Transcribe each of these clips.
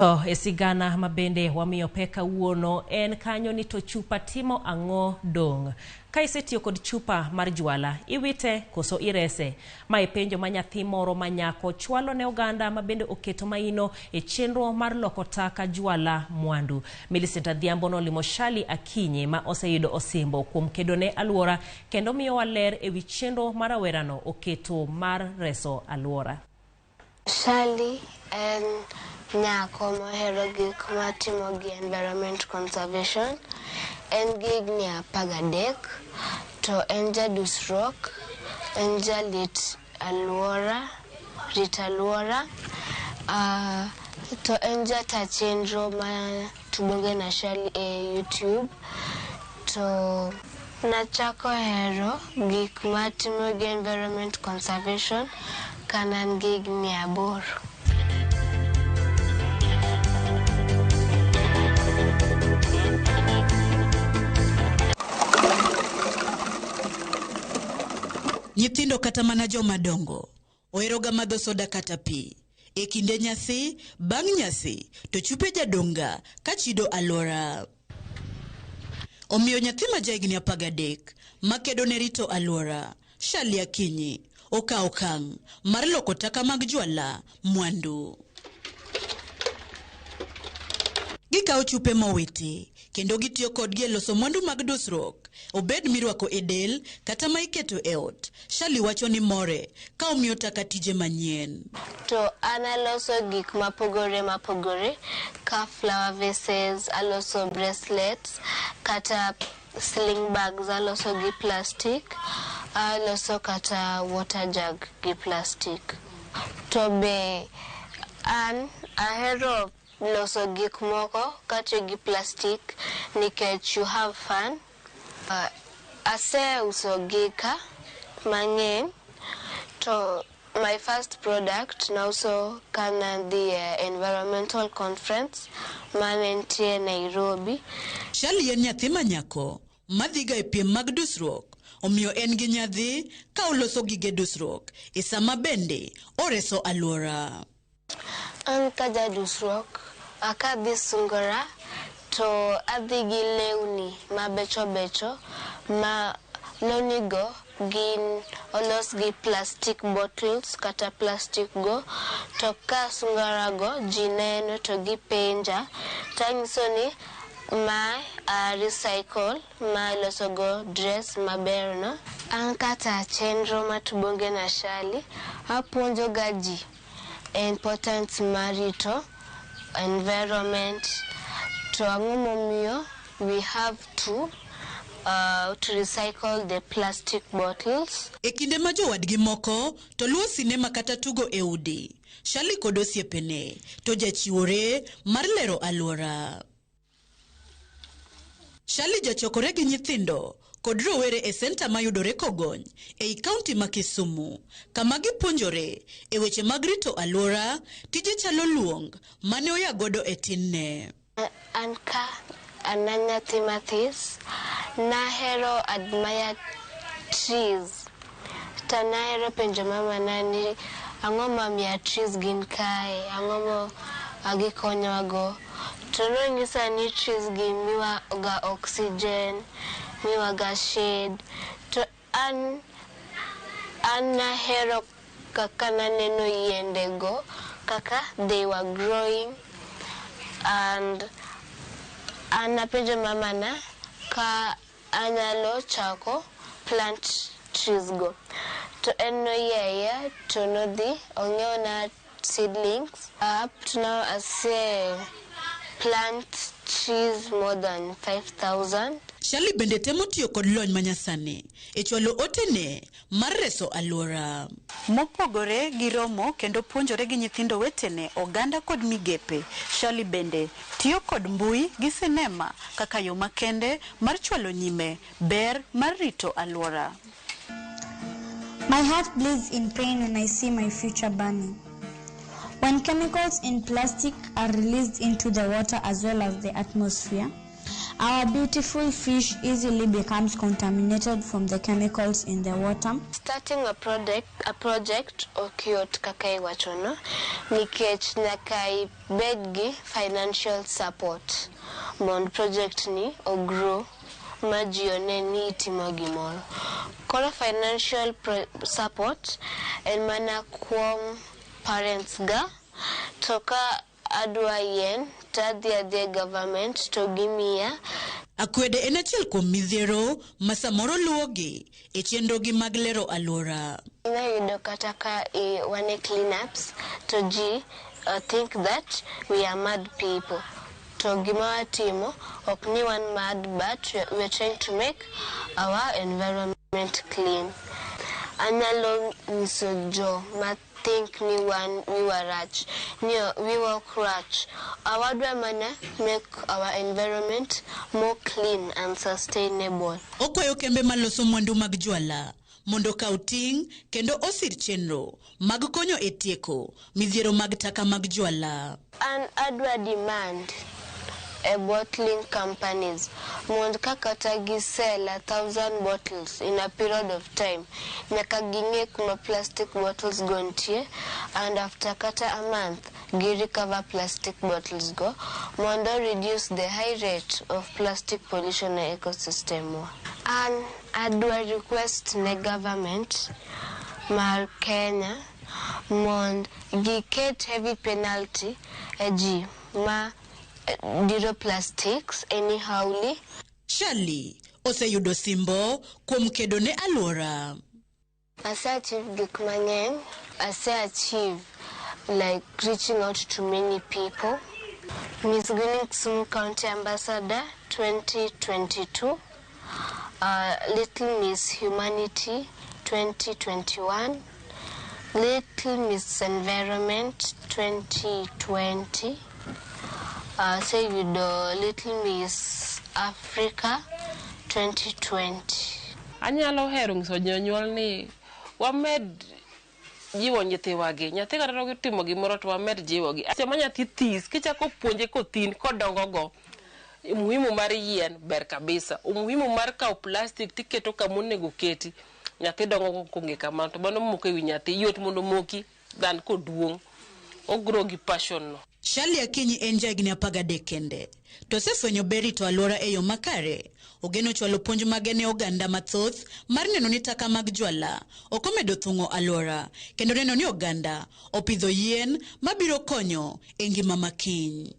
To e sigana ma bende wamiyo pek kawuono en kanyo ni to chupa timo ang'o dong'? Ka isetiyo kod chupa mar jwala, iwite koso irese? Ma e penjo ma nyathi moro ma nyako chwalo ne oganda ma bende oketo maino e chenro mar loko taka jwala mwandu. Millicent Adhiambo nolimo Shali Akinyi ma oseyudo osimbo kuom kedo ne aluora kendo miyowa ler e wi chenro ma rawerano oketo mar reso aluora. Shali en nyako mohero gik matimo gi environment conservation. En gi higni 13 to en jadusruok, en jalit aluora, rit aluora to en jata chenro ma Tubonge na Shali e YouTube to Nachako hero gik matimo gi environment conservation kane an gi higni 8. Nyithindo kata mana joma dongo oheroga madho soda kata pi e kinde nyasi, bang' nyasi to chupe jadong'ga ka chido alwora. Omiyo nyathi ma jahigni 13 makedo ne rito alwora, Shirley Akinyi, okawo okang' mar loko taka mag jwala mwandu. Gikawo chupe mowiti kendo gitiyo kodgi e loso mwandu mag dusruok, obed mirwako e del kata ma iketo e ot. Shirley wacho ni more ka omiyo taka tije manyien. To an aloso gik mapogore mapogore ka flower vases, aloso bracelets kata sling bags aloso gi plastic, aloso kata water jug gi plastic. To be an ahero loso gik moko katiyo gi plastic nikech you have fun. Aseuso gika mang'eny to my first product nauso kana adhi e environmental conference mane nitie Nairobi. Shirley en nyathi ma nyako madhiga e piem mag dusruok, omiyo en gi nyadhi ka oloso gige dusruok e sama bende oreso alwora. An ka jadusruok, akadhi sungora to adhi gi lewni mabecho becho ma lewni go gin olos gi plastic bottles kata plastic go to ka sungora go ji neno to gipenja to anyiso ni ma a recycle ma iloso go dress maber no. An kata chenro ma Tubonge na Shali apuonjo ga ji importance mar rito environment to ang'o momiyo we have to recycle the plastic bottles. E kinde ma jowadgi moko to luwo sinema kata tugo e udi, Shirley kod osiepene to jachiwore mar lero alwora. Shirley jachokore gi nyithindo kod rowere e senta mayudore Kogony ei kaunti ma Kisumu, kama gipuonjore e weche mag rito alwora, tije chalo luong mane oya godo e tinne. An ka an nyathi mathis, nahero admire trees. To nahero penjo mamana ni ang'o momiyo trees gin kae, ang'o ma gikonyowa go. To nonyisa ni trees gi miwa ga oxygen, miwa ga shade. To an nahero kaka naneno yiende go, kaka they were growing. And an napenjo mamana ka anyalo chako plant trees go. To en noyie ayieya to nodhi ong'iewna seedlings. Up to now ase plant trees more than 5,000. Shirley bende temo tiyo kod lony manyasani e chwalo otene mar reso alwora. Mopogore gi romo kendo puonjore gi nyithindo wetene, oganda kod migepe, Shirley bende tiyo kod mbui gi sinema kaka yo makende mar chwalo nyime ber mar rito alwora. My heart bleeds in pain when I see my future burning. When chemicals in plastic are released into the water as well as the atmosphere, Our beautiful fish easily becomes contaminated from the chemicals in the water. Starting a project ok yot kaka iwachono, nikech nyaka ibed gi financial support mondo project ni ogrow ma ji one ni itimo gimoro. Koro financial support en mana kuom parents ga, to ka adwa yien to adhi adhiya e government to gimiya. Akwede en achiel kuom midhiero ma samoro luwogi e chenrogi mag lero alwora. Inyalo yudo kata ka wan e cleanups to ji think that we are mad people. To gima watimo ok ni wan mad, but we are trying to make our environment clean. Anyalo nyiso jo ma think ni wan wiwa rach ni wiwa ok rach. Wadwa mana make our environment more clean and sustainable. Okwayo kembe maloso mwandu mag jwala mondo okaw ting' kendo osir chenro mag konyo e tieko midhiero mag taka mag jwala. An adwa demand e bottling companies mondo ka kata gi sell 1,000 bottles in a period of time, nyaka ging'e kuma plastic bottles go nitie, and after kata a month gi recover plastic bottles go mondo reduce the high rate of plastic pollution e ecosystem wa. An adwa request ne government mar Kenya mondo giket heavy penalty e ji ma diro plastics anyhowly. Shirley oseyudo simbo kuom kedo ne alwora. Ase achieve gik mang'eny. Ase achieve like reaching out to many people. Miss Greening Kisumu County Ambassador 2022, Little Miss Humanity 2021, Little Miss Environment 2020, aseyudo Little Miss Africa 2020. Anyalo hero nyiso jonyuol ni wamed jiwo nyithiwagi. Nyathi kata timo gimoro to wamed jiwogi. Seche ma nyathi this, kichako puonje kothin kodongo go, umuhimu mar yien ber kabisa. Umuhimu mar kawo plastic tiketo kamonego keti. Nyathi dongo kong'e kamano to mano moko ewi nyathi yot mondo moki than koduong'. Ogrow gi passion no. Shirley Akinyi en jahigni 13 kende to osefwenyo ber rito alwora e yo makare. Ogeno chwalo puonj mage ne oganda mathoth mar neno ni taka mag jwala ok omedo thung'o alwora kendo neno ni oganda opidho yien mabiro konyo e ngima makiny.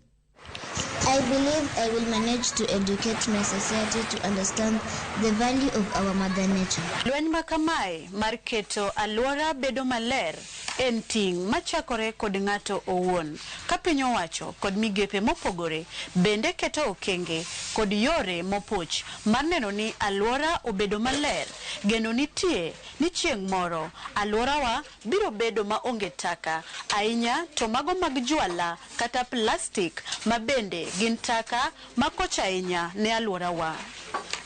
I believe I will manage to educate my society to understand the value of our mother nature. Lweny ma kamae mar keto alwora bedo maler en ting' machakore kod ng'ato owuon, ka piny owacho kod migepe mopogore bende keto okenge kod yore mopuch mar neno ni alwora obedo maler. Geno nitie ni chieng' moro alworawa biro bedo maonge taka, ahinya to mago mag jwala kata plastik ma bende gin taka makoch ahinya ne alworawa.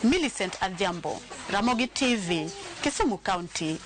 Millicent Adhiambo, Ramogi TV, Kisumu County.